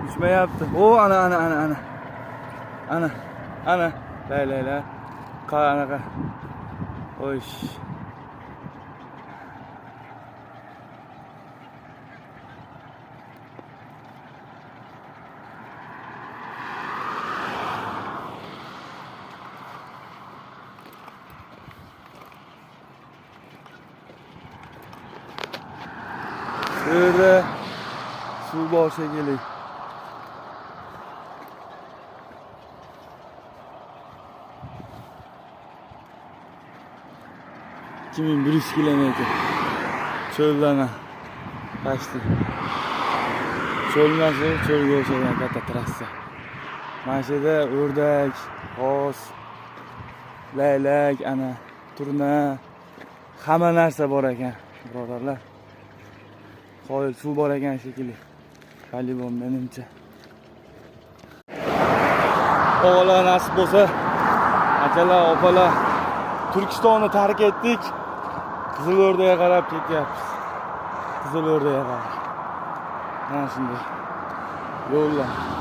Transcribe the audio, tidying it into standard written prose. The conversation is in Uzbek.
Uchmayapti. O, ana, ana, ana, ana. Ana, ana, laylaklar. Qanaqa. Oy. Bu yerda suv bor shekilli. 2100 kilometr cho'ldan pasti. Cho'l emas u, cho'lga o'xshagan katta trassa. Mana shu yerda o'rdak, g'oz, laylak, ana, turna, hamma narsa bor ekan, birodarlar. Qoyil, suv bor ekan shekilli. Полигон, menimcha. Og'alar, nasib bo'lsa, akalar, opalar, Turkistonni tark etdik. Qizilo'rdaga qarab ketyapmiz. Qizilo'rdaga qarab. Mana shunday yo'llar.